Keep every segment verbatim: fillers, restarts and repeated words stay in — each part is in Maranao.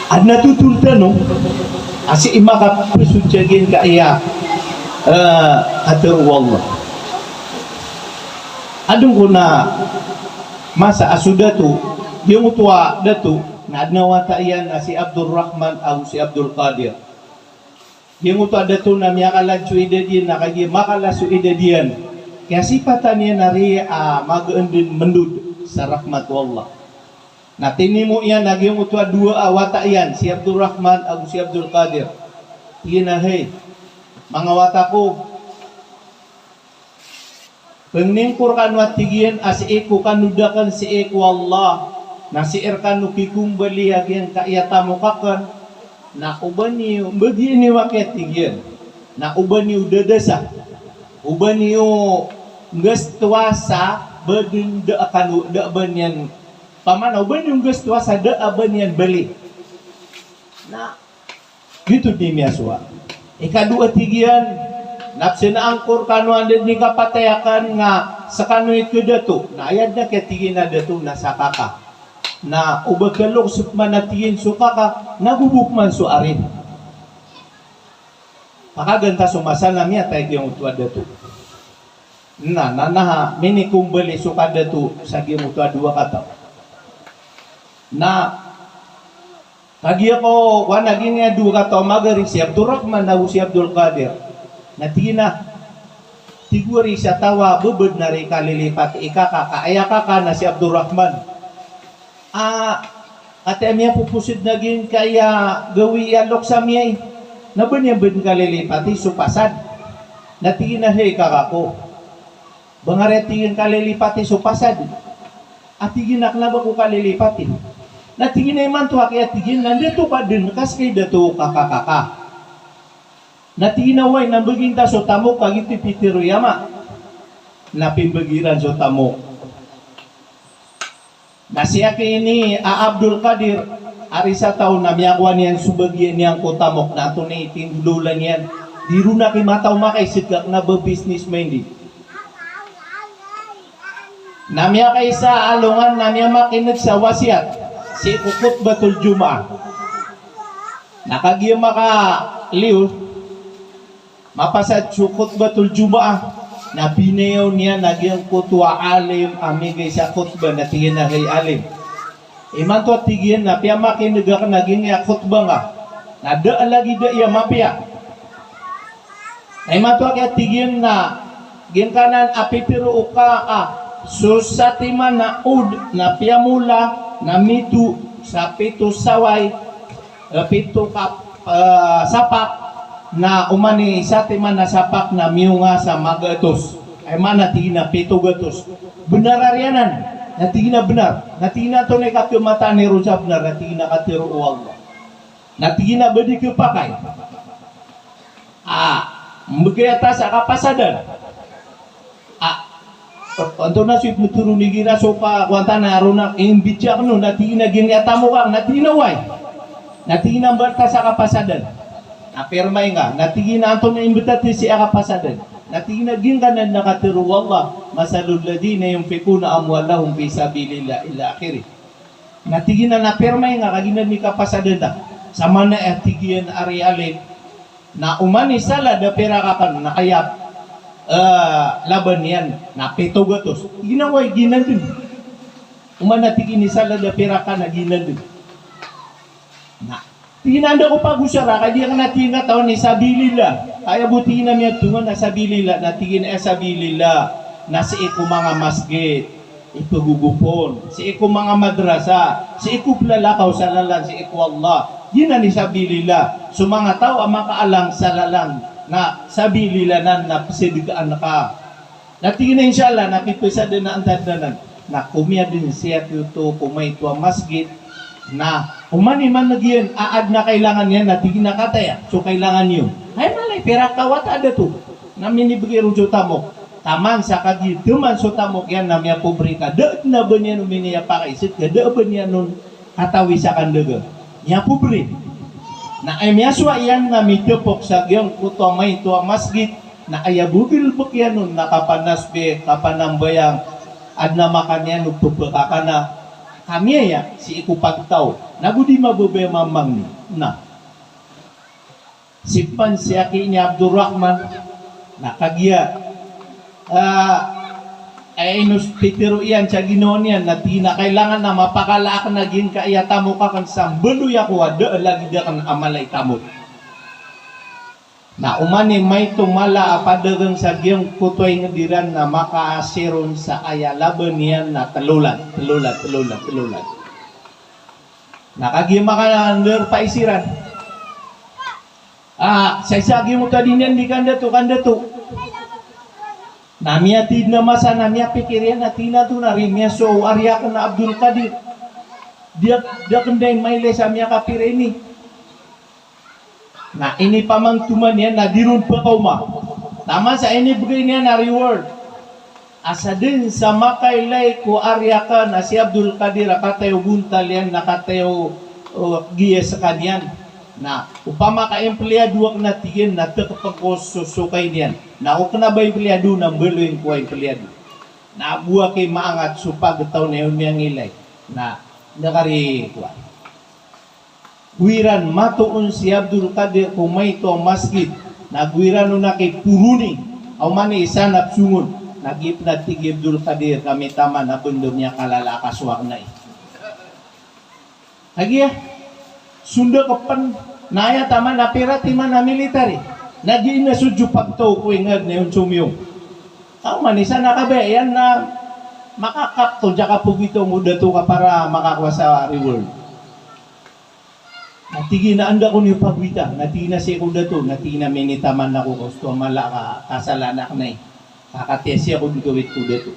Adn a thotol tano a sii makapasod sa giyangkaya, eh, katharo o Allah. Adn ko na masa a so dato, giyangkoto a dato, na adn a wata iyan a si Abdul Rahman ago si Abdul Qadir. Giyangkoto a dato na miyakalalan so idad iyan, na kagiya makalas so idad iyan, kiyasipatan iyan a riya a magaan dn mndod sa rahmat o Allah. Na tinimo iyan a giyangkoto a dowa a wata iyan, si Abdul Rahman ago si Abdul Qadir. Tig iyan a, "Hay, manga wata ko, pngningko rkano a," tig iyan, "a sii ko kanoda akn sii ko Allah, na sii rkano kikombali a giyangkaya tamok akn, na oba niyo, mbagii niyo aki," tig iyan, "na oba niyo dadasa, oba niyo nggastowa sa ba dn da a kano, da a ba niyan, pamana oba niyo nggastowa sa da a ba niyan bali." Na giyoto dn i miyasowa. Ikadowa, tig iyan, na pzanaan ko rkano a anda dn i kapatay akn nga skano i kadato. Na aya dn a kiya, tig iyan, a dato na sa kaka. Na oba kaloks pman a, tig iyan, so kaka, na gobo pman so ari. Pakagantas o masa na miyatay giyangkoto a dato. Na, na, na, minikombali so kadato sa giyangkoto a dowa kataw. Na kagiya ko wana giyangkaya dowa kataw a magari, si Abdul Rahman ago si Abdul Qadir, na tig iyan a, tig o ari, sa taw a ba badn ari kalilipati i kaka, ka aya kaka na si Abdul Rahman. A, katii a miyapoposod na giyangkaya gawii a loks ami ai, na ba niyan badn kalilipati so pasad. Na tig iyan a, "Hay kaka ko, ba nga ari," tig iyan, "kalilipati so pasad?" A tig iyan a, "Kna ba ko kalilipati?" Na tig iyan a, "Imanto aki," a tig iyan, "na dato ka dn ka skay dato ka kaka ka." Na tig iyan a, "Oway, na mbagii ngka so tamok ka giyoto i pitharo i ama." Na pimbagii iran so tamok. Na si aki ini a Abdul Qadir, ari sa taw na miyakowa niyan so bagian iyan ko tamok na antonaa i tinggolaola niyan. Di ron aki mataw makaisd ka kna ba business minded. Na miyakaisa a alongan na miyamakin'g sa wasiyat sii ko khutbatul Jumu'ah. Na kagiya makaliyo, mapasad so khutbatul Jumu'ah, na binayaw niyan a giyangkoto a alim a migay sa khutbah na tig iyan a, "Hay alim, imanto," a tig iyan, "na piyamakin'g akn a giyangkaya khutbah nga, na da a lagid aya mapiya." Na imanto aki, a tig iyan, na giyangkanan a pitharo o kaka, so satiman a od na piyamola na mito sa pito saway, eh, pito ka, eh, sapak, na oman i satiman a sapak na miyonga sa magatos. Aya maana, tig iyan, a pito gatos. Bnar ari anan? Na tig iyan a bnar. Na tig iyan a antonaa i kakhamataani ron sa bnar? Na tig iyan a katharo o Allah. Na tig iyan a ba di khapakay a mbgay a taas a kapasadan. A, antonaa so ipmtoron igira so pa, kowan tano a ron a imbidjak no, na tig iyan a giyangkaya tamok akn, na tig iyan a oway. Na tig iyan a mbaal taas a kapasadan. Na pirmay nga, na tig iyan a antonaa i mbtad sii a kapasadan? Na tig iyan a giyangkanan a katharo o Allah, "Mathalul ladhina yunfiquna amwalahum fi sabilillah," ila akhirih. Na tig iyan a, na pirmay nga, ka giyanan i kapasadan ta. Samanan a tig iyan a ari alim, na oman i salad a pirak akn na aya, eh, laban iyan na pito gatos. Tig iyan a oway, giyanan dn. Oman a tig iyan i salad a pirak akn na giyanan dn. Na tig iyan a anda ko pagosara, ka di akn, a tig iyan, katawan i sabilillah. Aya bo, tig iyan, a miyatongan a sabilillah, na tig iyan a sabilillah na sii ko manga masgit i pagogop on, sii ko manga madrasa, sii ko plalakaw sa lalan sii ko Allah. Giyanan i sabilillah. So manga taw a makaalang sa lalan na sabilillah nan na psadkaan ka. Na tig iyan a, insha Allah, na kipsad na antad anan. Na komiya dn sii a giyoto ko maito a masgit. Na oman i man'g iyan a adn a kailangan iyan, na tig iyan a kataya so kailangan iyo. Hay malay, pirak ka wata a dato. Na minibgay ron so tamok. Taman sa kagiya dn man so tamok iyan na miyapobre ka, da dn a ba niyan on miniyapakay sii ka, da a ba niyan on katawi sa kandagang. Miyapobre. Na aya miyasowa iyan na mitpok sa giyangkoto a maito a masgit, na aya bo galbk iyan on na kapanasbih, kapanambayang, adn a makan iyan on pphakakana. Kami aya sii ko pagtaw. Nago di mababaya mamangni. Na. Sipan si aki ini Abdul Rahman. Na kagiya, ah, ay inos pitero iyan sa ginawa niyan na tig iyan a kailangan na mapakala akn a giyangkaya tamok akn sa mbaloy ako a da a lagid akn a mala i tamok. Na oman i maito mala a padagang sa giyangkoto a ingd iran na makaasir on sa aya laban iyan na tlo lan, tlo lan, tlo lan, tlo lan. Na kagiya makaandarpais iran. Ah, sa isa a giyangkoto a di niyan di kandato, kandato. Na miyatid na masa na miyapikir iyan a tig iyan a antonaa ri miyasowa o ari akn a Abdul Qadir. Di ak-, di akn dn mailay sa miyakapira ini. Na inipamangtoman iyan na di ron pakaoma. Taman sa inibgay niyan a reward a sadn sa makailay ko ari akn a si Abdul Qadir a kataya o bontal iyan na kataya o, o giya skaniyan. Na opama ka empleyado akn a tig iyan na tkpn ko so sokay niyan. Na o kna ba empleyado na mbaloyn ko a empleyado. Na bo aki maangat so pagtaw na iyan miyangilay. Na, na kari kowa. Go iran matoon si Abdul Qadir ko maito a masgit, na go iran on aki poroni, a oman i isa na psongon, na giya pn a tig i Abdul Qadir, kami taman a bndo miyakalala a kasowa akn ai. Kagiya, sonda ka pn, na aya taman a pira timan a military, na giya na so diyapagtaw ko ingd na iyan somiyong. Ka oman i isa na kabaya iyan na makakapto, diyaka pagwita o dato ka para makakowa sa reward. Na tig iyan a anda ko niyo pagwita, na tig iyan a sii ko dato, na tig iyan a minitaman ako ko osto a mala ka kasalaan akn ai. Ka kataya sii ako di kawit ko dato.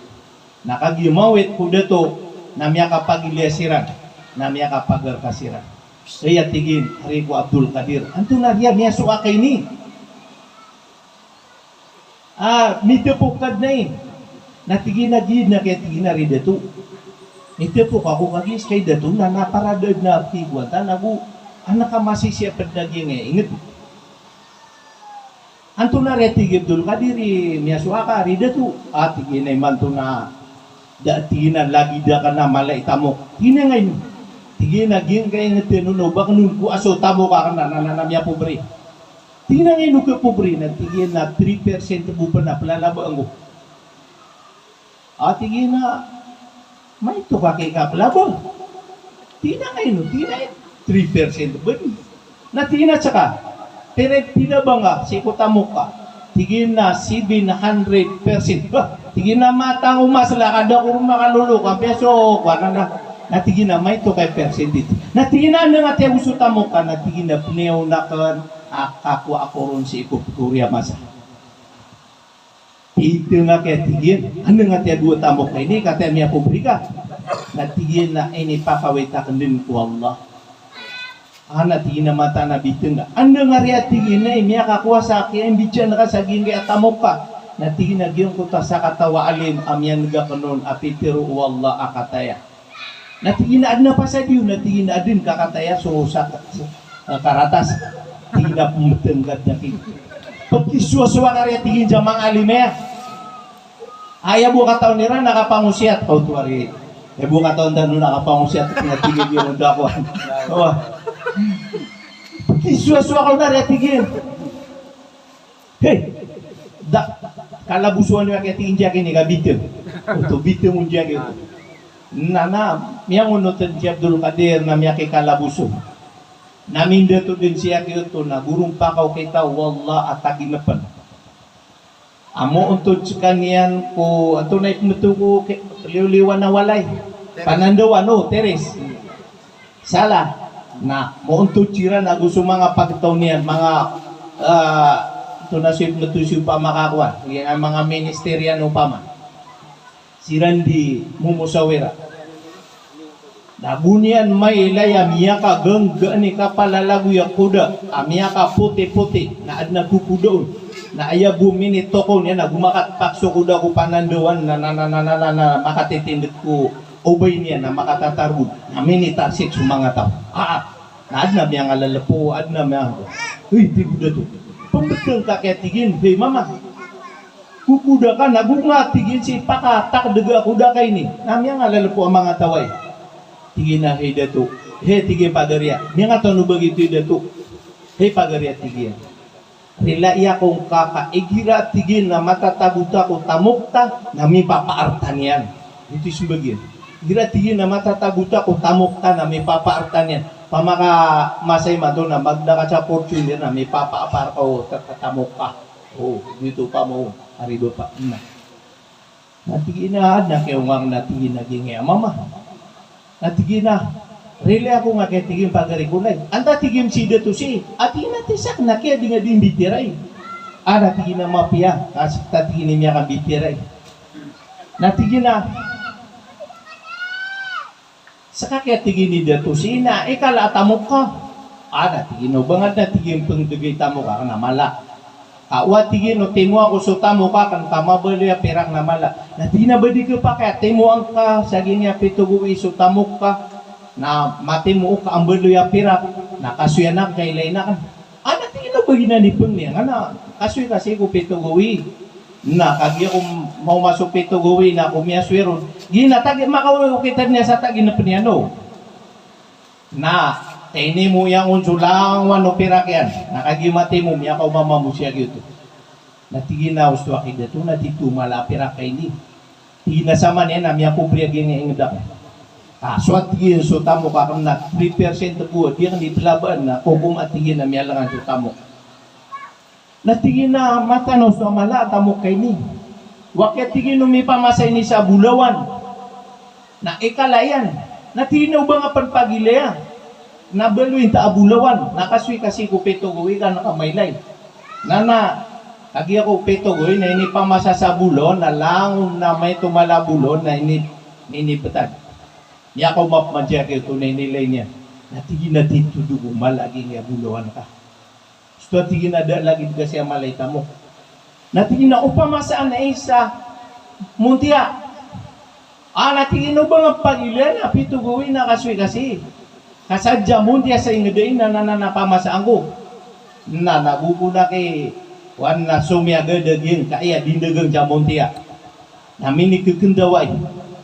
Na kagiya mawit ko dato, na miyakapagilaya siran, na miyakapagarka siran. Aya tig iyan, ari ko Abdul Qadir, antonaa riya miyasowa ka ini? Ah, mitapok ka dn ai. Na tig iyan a giya dn a kaya tig iyan a ri dato. Mitapok ako kagiya ska i dato na, na para da dn a pkhigoan ta, na go, anak a masisiya pd na giyangkaya ingd. Antonaa ri a tig i Abdul Qadir i miyasowa ka ri dato. Ah, tig iyan a imanto na da, tig iyan a lagid akn a mala i tamok. Tig iyan a ngaino. Tig iyan a giyangkaya ingd tano na o ba akn on kowa so tamok akn na, na, na, na miyapobre. Tig iyan a ngaino ka pobre na, tig iyan a three percent bo pn a plalabaan ko. Ah, tig iyan a maito ka kay ka plabang. Tig iyan a ngaino, tig iyan a three percent bo. Na tig iyan a seka, pira i pilabang ka sii ko tamok ka? Tig iyan a seven hundred percent. Bah, tig iyan a matang o masla ka, da ko ron makalolok a piyaso ko anan na. Na tig iyan a maito ka i percent ito. Na tig iyan a anda ngka tiyago so tamok ka? Na tig iyan a pniyawna akn a kakowa ako ron sii ko pkori a masa. Pitng ka, tig iyan, anda ngka tiyago a tamok ka ini, kataya miyapobre ka? Na tig iyan a inipakawit akn dn ko Allah. Ah, na tig iyan a mataan a bitng ka. Anda ngka riya, tig iyan, a miyakakowa sa kiyaimbityaan ka sa giyangkaya tamok ka? Na tig iyan a giyangkoto a sakataw a alim a miyan'g akn on a pitharo o Allah a kataya. Na tig iyan a adn a pasad iyo, na tig iyan a adn ka kataya so sa, sa, eh, karatas. Tig iyan a pmbtng ka dn a ki. Pkisowasowa ka riya, tig iyan, sa manga alim aya. Aya bo katawan iran na kapangosiyat, kaoto ari. Aya bo katawan tano na kapangosiyat, na tig iyan a giyoto ako. Oway. Pkisowasowa ka on a riya, tig iyan. Hey! Da, kalaboso aniyo aki, tig iyan, giyangkai ini ka bitng. Oto bitng on giyangkai oto. Na, na, miyangonot dn si Abdul Qadir na miyakikalaboso. Na mindato dn si aki oto na gorompaka o kita o Allah a taginpn. Amo ontod skaniyan ko, antonaa i pmbto ko ki-, liwliwan a walay. Panandawan, o, terrace. Sala. Na, moontod siran ago so manga pagtaw niyan, manga, ah, antonaa so ipmbto so opama ka kowan, iyan a manga ministeriyan opama. Siran di momosawira. Na go niyan mailay a miyakaganggaan i kapalalagoy a koda a miyakapotipoti, na adn a kokoda on. Na aya bo minitokaw niyan na go makatpak so koda ko panandawan na, na, na makatitindg ko obay niyan na makatatargod, na minitarsik so manga taw. Aa, na adn a miyangalalapo, adn a miya-, oy, tig o dato. Pmbtng ka kiya, tig iyan, hey mama. Kokoda ka, na go nga, tig iyan, si pakatakdg a koda ka ini. Na miyangalalapo a manga taw ay. Tig iyan a, "Hay dato, hay," tig iyan, "pagari a, miyangatoon o ba giyoto i dato?" "Hay pagari a," tig iyan, "rilai ako ngka ka igira," tig iyan, "na matatago ta ko tamok ta na mipapaarta niyan." Giyoto i smbag iyan. "Igira," tig iyan, "na matatago ta ko tamok ta na mipapaarta niyan, pamakamasay man to na magda ka sa Fortuner na mipapaapar ka o ta-, ta-, tamok ka." O, giyoto pama o ari bapa. Na Na tig iyan a, "Adn a kiyaonga akn," na tig iyan, "a giyangkaya mama." Na tig iyan a, "Rilai ako ngka," tig iyan, "pagari ko, lay." "Antaa," tig iyan, "si dato sii?" "A," tig iyan, "a tisak na kiya di nga di mbitiyarai." "A," na tig iyan, "a mapiya ka sktano," tig iyan, "a miyakambitiyarai." Na tig iyan a, "Ska kiya," tig iyan, "i dato sii na ikala a tamok ka?" "A," na tig iyan, "o ba nga dn," na tig iyan, "pngdg i tamok akn a mala. Ka o," tig iyan, "o timoa ko so tamok akn ka mabaloy a pirak na mala." Na tig iyan a, "Ba di khapakay a timoa ngka sa giyangkaya pito gawii so tamok ka na matimo ka a mbaloy a pirak na kasoy anan ka ilay akn?" "A," na tig iyan, "o ba giyanan i pngni angka na kasoy ka sii ko pito gawii. Na kagiya ko maoma so pito gawii na ko miyasoy ron, giyanan a tig iyan, makaokit niyan sa tig iyan a pngni ano." Na tinimo iyan on so langowan o pirak iyan. Na kagiya matimo, miyakaoma mambo sii a giyoto. Na tig iyan a, "Osto aki dato, na tito mala a pirak ka ini." Tig iyan a, "Saman iyan na miyakobri a giyangkaya ingd akn." "A so," tig iyan, "so tamok akn na three percent bo a di akn di plabaan na kokom," tig iyan, "a miyalangan so tamok." Na tig iyan a, "Mataan osto a mala a tamok ka ini? Wa kiya," tig iyan, "o mipamasa ini sa bolawan na ikala iyan." Na tig iyan a, "O ba nga pn pagilaya na baloyin ta a bolawan na kasoy ka sii ko pito gawii ka na ka mailay." Na, na kagiya ko pito gawii na inipamasa sa bolawan na langon a maito mala a bolawan na ini, inibtad. Miyakaoma pman sii a giyoto na inilay niyan. Na tig iyan a, "Tito, di ko mala a giyangkaya bolawan ka." "Osto," tig iyan, "a da lagid ka sii a mala i tamok." Na tig iyan a, "O pamasaan ai sa montiya?" "A," na tig iyan, "o ba nga pagilaya na pito gawii na kasoy ka sii. Ka sadn sa montiya sa ingd ai na, na, na, na pamasaan ko." Na, na go ko na ki, wan na somiyagad a giyangkaya di ndagang sa montiya. Na minikikndawai.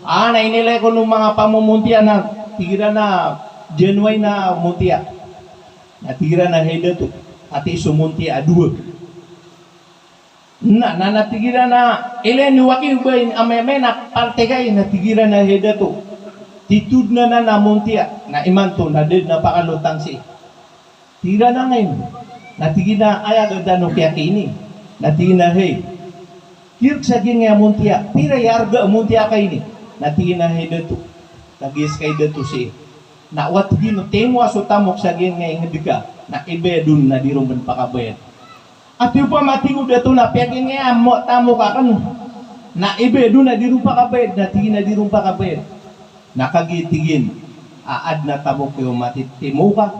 "A," na inilay ko o manga pamomontiya na tig iran a, "Dn oway na montiya." Na tig iran a, "Hay dato, katii so montiya a dowa." Na, na, na tig iran a, "Ilay niyo aki o ba ini amay-amay na parti kai?" Na tig iran a, "Hay dato, tito dn anan a montiya na imanto na da dn a pakalotang sii." Tig iran a, "Ngaino?" Na tig iyan a, "Aya gantano kiyaki ini." Na tig iyan a, "Hay, kirk sa giyangkaya montiya, pira i arga a montiya ka ini?" Na tig iyan a, "Hay dato, kagiya ska i dato sii na o," tig iyan, "o timoa so tamok sa giyangkaya ingd ka na ibayad on na di ron pn pakabayad." "Ati opama," tig o dato, "na piyagiyangkaya mo tamok akn na ibayad on na di ron pakabayad?" Na tig iyan a, "Di ron pakabayad." Na kagiya tig iyan a adn a tamok iyo matitimo ka,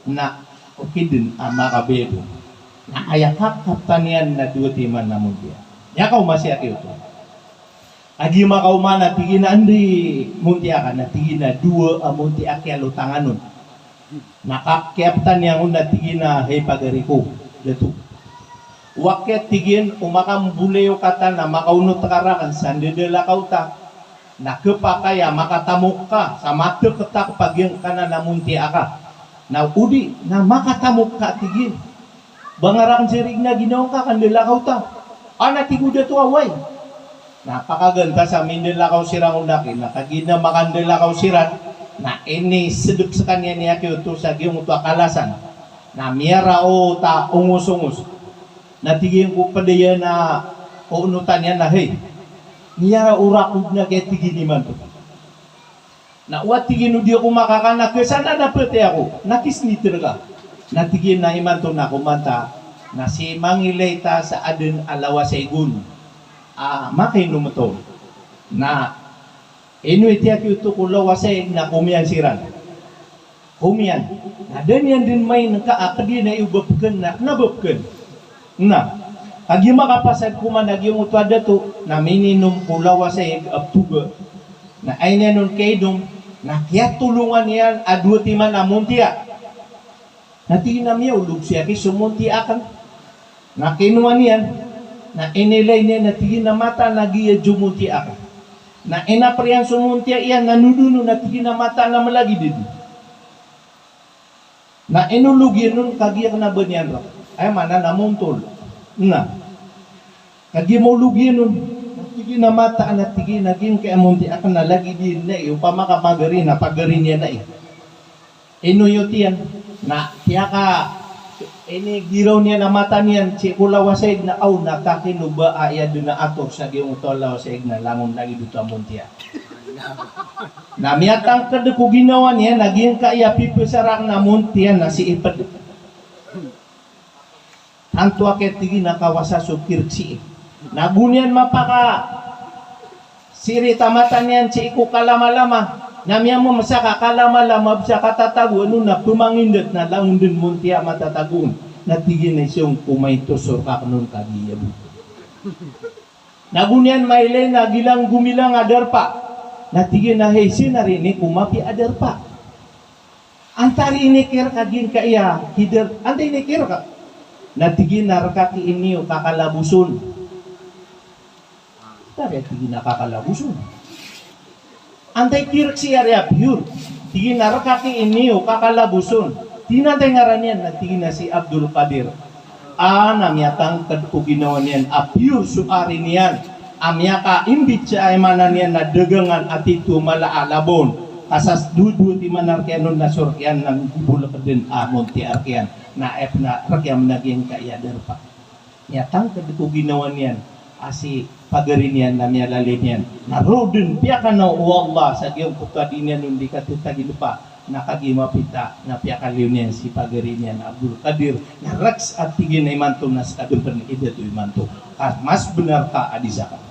na okit dn a makabayad on. Na aya kakaptan iyan na dowa timan a montiya. Miyakaoma sii a giyoto. Kagiya makaoma na tig iyan a, "Anda i montiya ka?" Na tig iyan a, "Dowa a montiya a kiyalotangan on." Na kakiyaptan iyan on na tig iyan a, "Hay pagari ko, dato, wa kiya," tig iyan, "o makambolayoka ta na makaonot ka rakn sa ndadalakaw ta, na khapakay a makatamok ka sa matkt a kapagiyangkanan a montiya ka. Na odi na makatamok ka," tig iyan. "Ba nga rakn sirig na ginawa ngka ka ndalakaw ta?" "A," na tig o dato a, "Oway." Na pakagantas a mindalakaw siran o laki, na kagiya makandalakaw siran, na inisdp skaniyan i aki oto sa giyangkoto a kalasan. Na miyaraot a ongos-ongos. Na tig iyan ko pd iyan a onotan iyan a, "Hay, miyaraot rakn o dn a," tig iyan, "imanto." Na o, tig iyan, "O di ako makakan a khasanan a pati ako, na kisniter ka." Na tig iyan a, "Imanto na koman ta, na sii mangilay ta sa adn a lawasaig on a makainom oto." Na inowit i aki oto ko lawasaig na komiyan siran. Komiyan. Na da niyan dn main ka a kdi na iyo bapkn na kna bapkn. Na kagiya makapasad koman a giyangkoto a dato, na mininom ko lawasaig a ptoga. Na aya niyan on kainom, na kiyatolongan iyan a dowa timan a montiya. Na tig iyan a miyaolog sii aki so montiya akn. Na kinowa niyan, na inilay niyan, na tig iyan a mataan a giya so montiya akn. Na inapr iyan so montiya iyan na nodono na tig iyan a mataan a malagid dn. Na inolog iyan on kagiya kna ba niyan rk. Aya maana na montol. Na kagiya maolog iyan on, na tig iyan a mataan a tig iyan a giyangkai a montiya akn na lagid iyan na i, opama ka pagari na pagari niyan na i. Inoyot iyan, na piyaka, inigiraw niyan a mata niyan sii ko lawasaig na aw, na kakin o ba aya dn a ator sa giyangkoto a lawasaig na langon lagid oto a montiya. Na miyatangkd ko ginawa niyan na giyangkai a pipasar akn a montiya na si ipd. Tanto a kaya tig iyan a kawasa so kirk sii. Na go niyan mapakasirit a mata niyan sii ko kalamalama. Na miyamamsa ka kalamalama bs a katatagoan on na pmangindat na langon dn montiya a matatago on. Na tig iyan a isong ko maito so rk akn on kagiya bo. Na go niyan mailay na gilang gomilang a darpa. Na tig iyan a hay, sii na ri ini ko mapiya a darpa. Antaa ri ini kirk a giyangkai a kidar, antaa ini kirk? Na tig iyan a rk aki ini o kakalabos on. Antaa ri, tig iyan a kakalabos on. Antaa i kirk sii ari a piyor? Tig iyan a rk aki ini o kakalabos on. Tig iyan a antaa i ngaran iyan? Na tig iyan a si Abdul Qadir. A, na miyatangkd ko ginawa niyan a piyor so ari niyan a miyakaimbit sa, aya maana niyan na dagangan a tito mala a labon. Ka sa dowa-dowa timan a rk iyan on na so rk iyan na mbolk dn a montiya a rk iyan. Na aya pn a rk iyan na giyangkai a darpa. Miyatangkd ko ginawa niyan a si pagari niyan na miyalalim iyan. Na roo dn piyakanaw o Allah sa giyangkoto a di niyan on di katatagilpa. Na kagiya mapita na piyakaliyo niyan si pagari niyan a Abdul Qadir. Na rk sa, tig iyan a imanto na ska dn pn i dato imanto. Ka mas bnar ka a di sa ka.